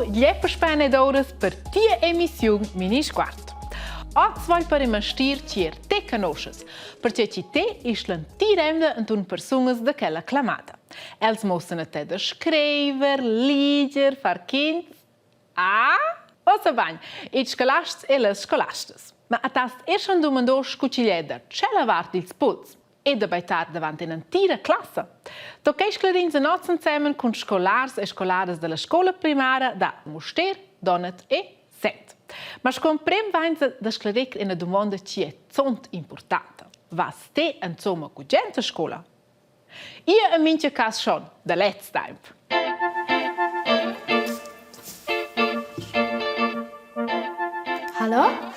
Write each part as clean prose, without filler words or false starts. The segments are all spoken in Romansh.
Gliè puspè ed ouras per tia emissiun Minisguard. Oz voglio per imastir tier te conoschas, perche chi te isch l'entira emna entun persunas da quella clamada. Els muossan a te da scriver, leger, far quints. Ah, ossa bagn, ils scolasts e las scolastas. Ma a t'hast er schon dumandò scu chi gl'è da tschella vart dils puls e da baitar davant in'entira classa. Toc sclerins e nots ensemen cun scolars e scolaras dalla scola primara da Mustér, Donat e Sent. Ma sco emprem vainsa da sclerir ina dumonda chi è zont importanta. Vas te insomma gugent a scola? Ia in mincha cas schon, da lez temp. Hallo?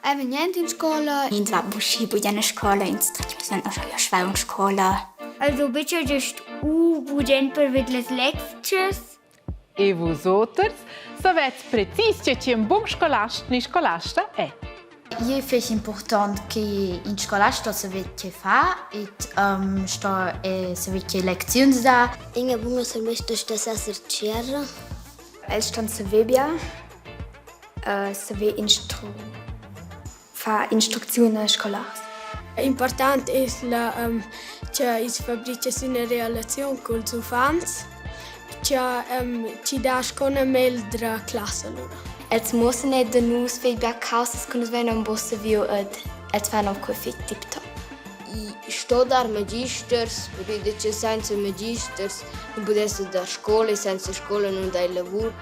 Eu vegn jent in scoula. Ins va uschi bugen a scola, ins trat schwau in scola. Also bitte just u bugen per vid las lectures. E vus oters savez precis che chi ün bun scolast ni scolasta è. Igl è fich important che in scolast sto saver che fa ed um, sto eh, saver che lecziuns dà. Inga bunga semester stess esser tscherra. Els ston saver bia, uh, saver instru far instrucziun a scolars. Important es la um, cha i's fabrichess üna relaziun culs uffants, cha um, chi dà sco üna meglra classa lura. Els muossan eir da nus fich bia causas che nus vain aunc buca saviu ed els fan aunc quei fich tiptop. I sto dar magisters, perché che senza magisters non pudesse dar scola e senza scola non dai lavur.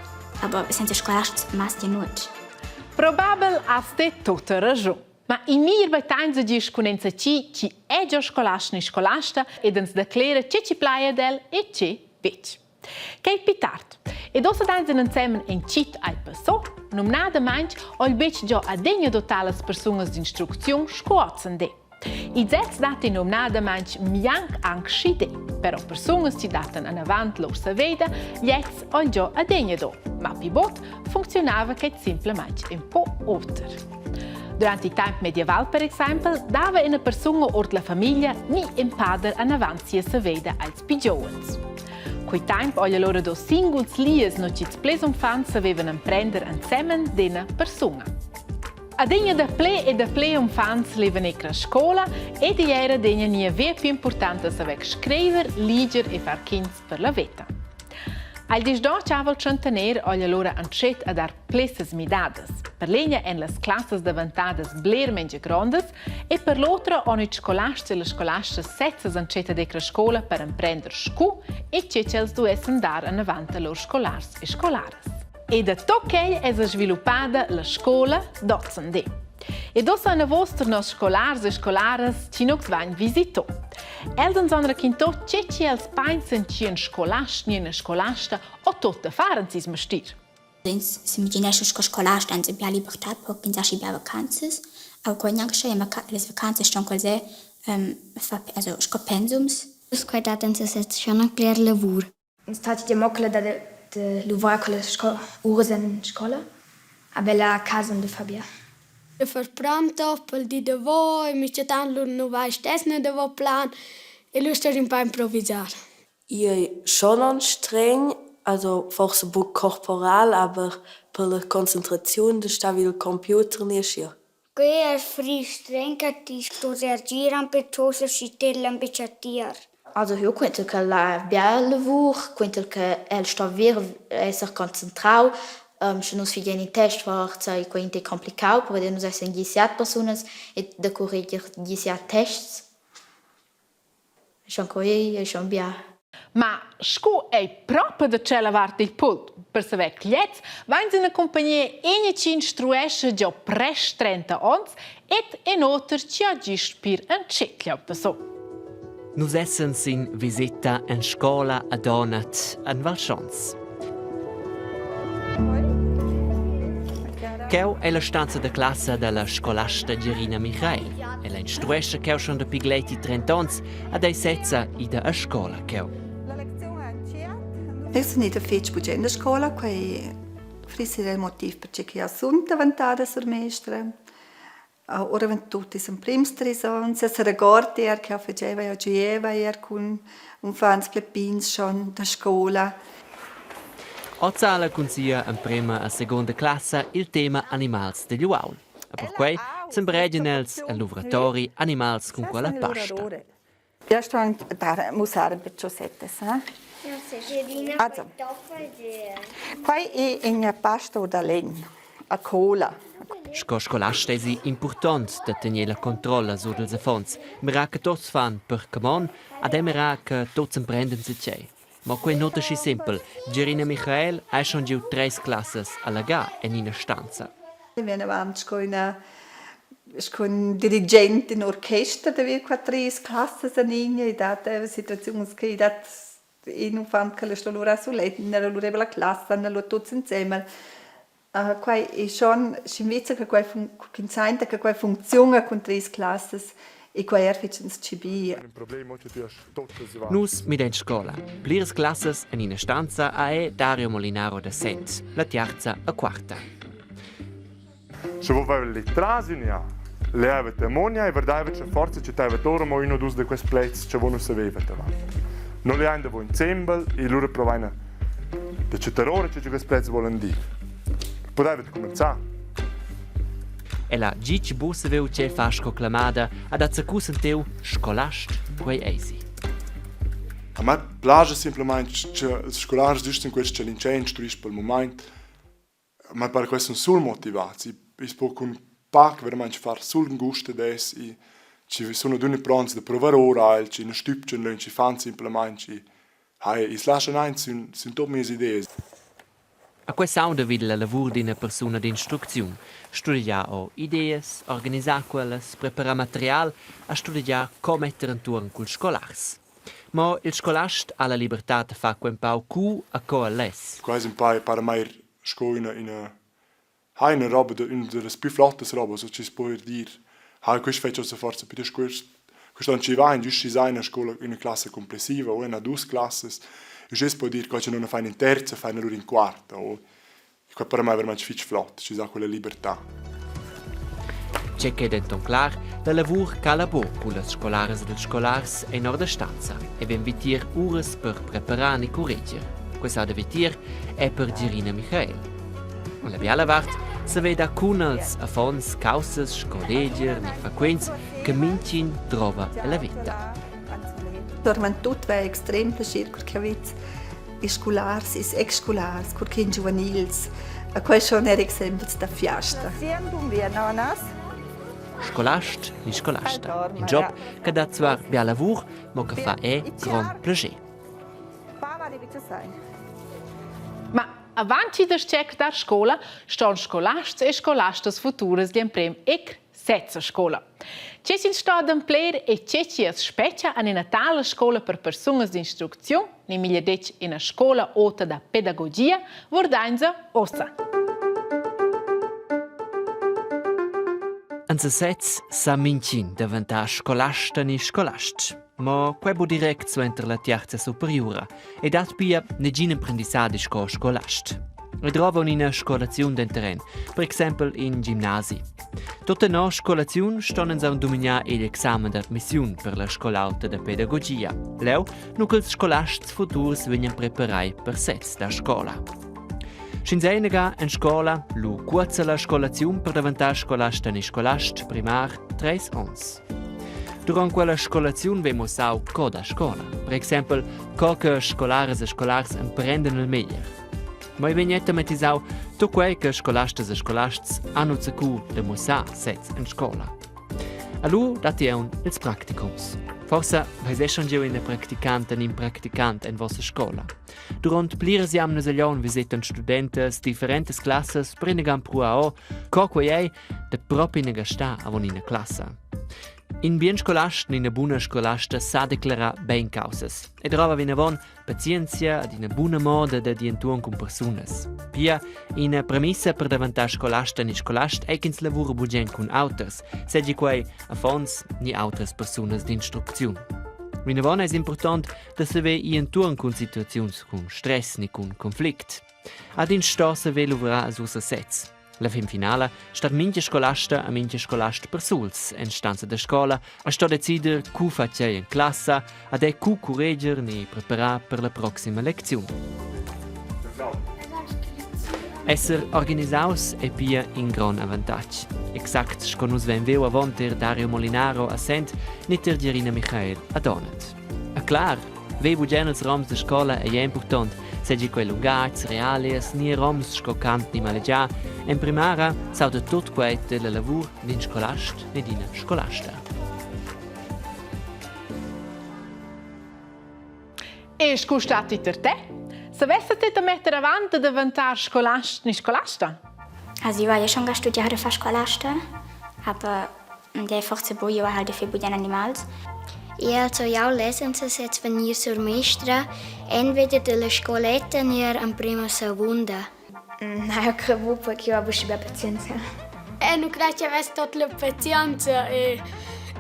Aber senza scolasts mast ja nuot. Probabel has te tota raschun. Ma in mir baitainsa gist cun enzatgi chi è già scolast ni scolasta ed ans declera che chi plai ad el e che betg. Quai pi tard. Ed ossa dainsan ensemen en chit al passò, numnadamaing ho il betg giò adegna dotà las persunas d'instrucziun sco oz-ande. Ils ezs datti numnadamaing mianc anc schi de, però persunas chi dattan anavant lur saveda, gliez ho giò adegna do. Ma pi bod funcziunava quai simplamaing ün po oter. Durant il temp medieval, per exaimpel, dava üna persuna ord la famiglia ni ün pader anavant sia saveda als pi giovens. Quei temp ho allura do singuls lias no chi'ls ples uffants savevan emprender ensemen d'üna persuna. Adegna daplè e daplè uffants levan ir a scola ed igl era adegna nia via più importante saver scriver, leger e far quints per la veta. Al disdò chaval tschantaner ho allura antschet a dar plessas midadas. Per l'egna èn las classas davantadas bler mengia grondas e per l'otra han ils scolasts e las scolastas sezzas antschet ad ir a scola per emprender scu e che ch'els duessan dar anavant a lur scolars e scolaras. E da tot quel es sviluppada la scola d'ozzandé. Ed ussa anavos tar nos scolars e scolaras chi nus vain visito. Els ans han raquintò che chi els pensan chi ün scolast ni üna scolasta ho tot da far in seis mestier. Ins s'imaginescha sco scolast ans bia libertad per ch'ins aschi bia vacanzas, aber quei gnanc sche las vacanzas ston quels er far also sco pensums. Quei dat en sesez schon anc bler lavur. Ins tati dir mo quella da da luvrar quella sco uras en scola, aber la casa da far bia. Da far pronto pel di davo e minchatant lur nu vai stess ne davo plan e lur sto ün pa improvisar. Ei schon aunc stregn, also forsa buc corporal, aber per la concentraziun da star vid il computer ni aschia. Quei ei fri streng che ti stos reagir ampetuosa schi tedla buca tier. Also jeu quentel che la bia lavur, quentel che el sto ver esser concentrau. Sche nus fagein in test forsa ei quei in tec complicau, perché nus essan gie siat persunas e da curreger gie siat tests. Schon quei ei schon bia. Ma sco ei propi da tschella vart dil pult? Per saver gliez vains ina cumpagnia egna chi instruescha giò prest 30 ons ed in oter chi ha gist pir entschet l'onn passò. Nus essan sin visita en scola a Donat en Val Schons. Cheu ei la stanza da classa dalla scolasta Gierina Michael. Ella instruescha cheu schon dapi gleiti 30 onns ad ei sezza ida a scola cheu. Io sun ida fetg bugen a scola, quei frissi era il motiv perché che io sun daventada surmestra. Oravant tut ils emprims treis onns. El seregorda er che jau fageva, jau gieva er cun uffants pli pigns schon da scola. Oz ha ella cun sia emprema e secunda classa il tema animals digl uaul. E perquei s'embregian els el luvratori animals cun quella pasta. Ja sto dar mussar un po chossettas, eh? Also, quai è ina pasta da legn a cola. Sco scolast eisi impurtont da tener la controlla sur dils affons, mirar che tots fan per camon ad e mirar che tots emprenden zatgei. Ma quei nota schi sempel. Gerina Michael ha schon giu treis classas alla ga en ina stanza. Viene avanti sco ina sco un dirigent in orchester da vir qua treis classas en igna e dat situaziuns che dat in uffant che sto lura sulet, allura la classa, allura tuts insieme. Quai è schon sch'invezza che quai fun ch'ins sainta che quai funcziuna cun treis classas e quai er fetsch ins CB. Nus midein scola. Pliras classas en ina stanza ha è Dario Molinaro da Sent, la tiarza e quarta. Sche voi veva letras in ja, levate ammonia e verdaiva che forza che taiva ora mo uno dus de quels plets che voi non savevate avant. Non le ein da voi insembel e lura provaina da chattar ora che quels plets volan dir. Potevate comenzar. Ella gitg buc saviu tgei far sco clamada, ha dat zacu sentiu scolast, quei eisi. A me piace semplicemente che ils scolars giusto in questo l'incendio instruisce pel moment Ma per quai sun sul motivats. I's po cun pac veramaing far sul gust ad es i chi sun adüna pronts da provar oura el, chi nu stübgian lönch, chi fan simplamaing i hai, i's laschan aint sün sün tuot mias ideas. A quei s'auda vid la lavur d'ina persuna d'instrucziun. Studegiar o ideas, organisar quellas, preparar material, a studegiar co metter entuorn culs scolars. Mo il scolast ha la libertad da far quei empau cu e co el less. Quai es ün pa para mai sco üna üna ha üna roba da üna da las plü flottas robas, chi's po eir dir. Ha quist fetsch uossa forsa plütost quist quist on chi vain, güst schi s'ha üna scoula üna classa cumplessiva o üna duos classas, uschè s'po dir co cha nun fain in terza, fain alura in quarta o Quai para mai veramente fitg flot, ci sa quella libertà. Tge ch'è denton clar, la lavur cala buc cullas scolaras ed ils scolars en or da stanza e vegn vitier uras per preparar ni curreger. Quei sa da vitier è per Girina Michael. La biala vart saveda cun als affons caussas sco leger ni frequents che mintgin drova ella veta. Dorman tut va extrem plascher cur che avets ils scolars, ils ex-scolars, cur che giuvenils. A quai schon er exempels da fiasta. Scolast ni scolasta. In job che dat zwar bia lavur, mo che fa è grond plascher. Ma avanti da check dar scola ston scolasts e scolastas futuras d'emprem ec sezza scola. Tge ch'ins sto ademplir e tge chi as spetga an ina tala scola per persunas d'instrucziun, ni meglier detg ina scola ota da pedagogia, vurdainsa ossa. En sesez sa mintgin daventar scolasta ni scolast. Ma quei bu direct suenter la tiarza superiura e dat pia negin emprendissadi sco scolast. E drova ina scolaziun denteren, per exempel in gimnasi. Tot tenor scolaziun ston ins aunc dumignar igl examen d'admissiun per la scol'auta da pedagogia. Leu, nu ch'ils scolasts futurs vegnan preparai per sez da scola. Sch'ins ei inaga en scola, lu cuozza la scolaziun per daventar scolasta ni scolast primar treis onns. Durant quella scolaziun vegn mussau co da scola. Per exempel, co che scolaras e scolars emprendan il meglier. Ma ei vegn tematisau tut quei che scolastas e scolasts han zacu da mussar sez en scola. A lu datti aunc ils practicums. Forsa veis schon giu ina practicanta ni in practicant en vossa scola. Durant pliras jamnas egl onn visetan studentas differentas classas per inaga empruar o co quei ei da propi inaga star avon ina classa. In bien scolast ni ina buna scolasta sa declarar bein caussas e drova vinavon pazienzia ad ina buna moda da dir entuorn cun persunas. Pia ina premissa per daventar scolasta ni scolast ei ch'ins lavura bugen cun auters, seigi quei affons ni autras persunas d'instrucziun. Vinavon eis impurtont da saver ir entuorn cun situaziuns cun stress ni cun conflict. Ad ins sto saver luvrar sur sesez. La fin finala stat mintga scolasta e mintga scolast persuls en stanza da scola e sto decider cu fa tgei en classa ad è cu curreger ni preparar per la proxima lecziun. Esser organisaus ei pia in grond avantatg. Exact sco nus vein viu avon tier Dario Molinaro a Sent ni tier Gierina Michael a Donat. A clar, vei bugen els roms da scola ei impurtont, seigi quei lungatgs, realias ni roms sco cant ni malegiar. En primara s'auda tut quei della lavur d'in scolast ni d'ina scolasta. E scu statti ter te? Savessa te da metter avant da daventar scolast ni scolasta? Also ich war ja schon studiare far scolasta, aber der forse buio halt viel bugen animals. E also jau less en sesez vegnir surmestra, entweder della scoletta ner en prima segunda. Na, eu crei buc perché eu habe schon pazienza. E nu crei che avess tot la pazienza e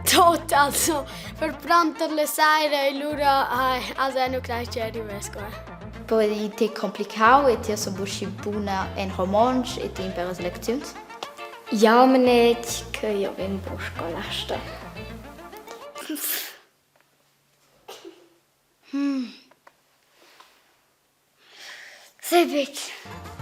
tot, also per prantar la saira e lura also nu crei che arrivess qua. Poi è complicau e ti so buc buna en romontsch e ti imperas lecziuns? Jau maneig che jeu vegn buc scolasta. Hmm. Sei betg.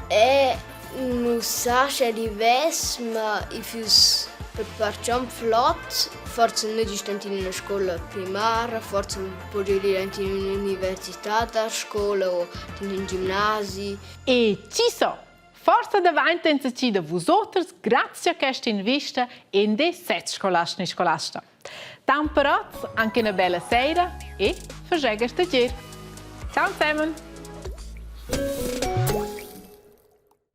E nu sa sche rivess, ma i füss per part già flot, forsa nu gist aint in üna scoula primara, forsa podia ir aint in ün'università da scoula o in ün gimnasi. E chi so, forsa davainta insacchi da vus oters grazia a questa invista in de set scolast ni scolasta. Tant per oz, anche una bella sera e fagegas da gir. Ciao zusammen!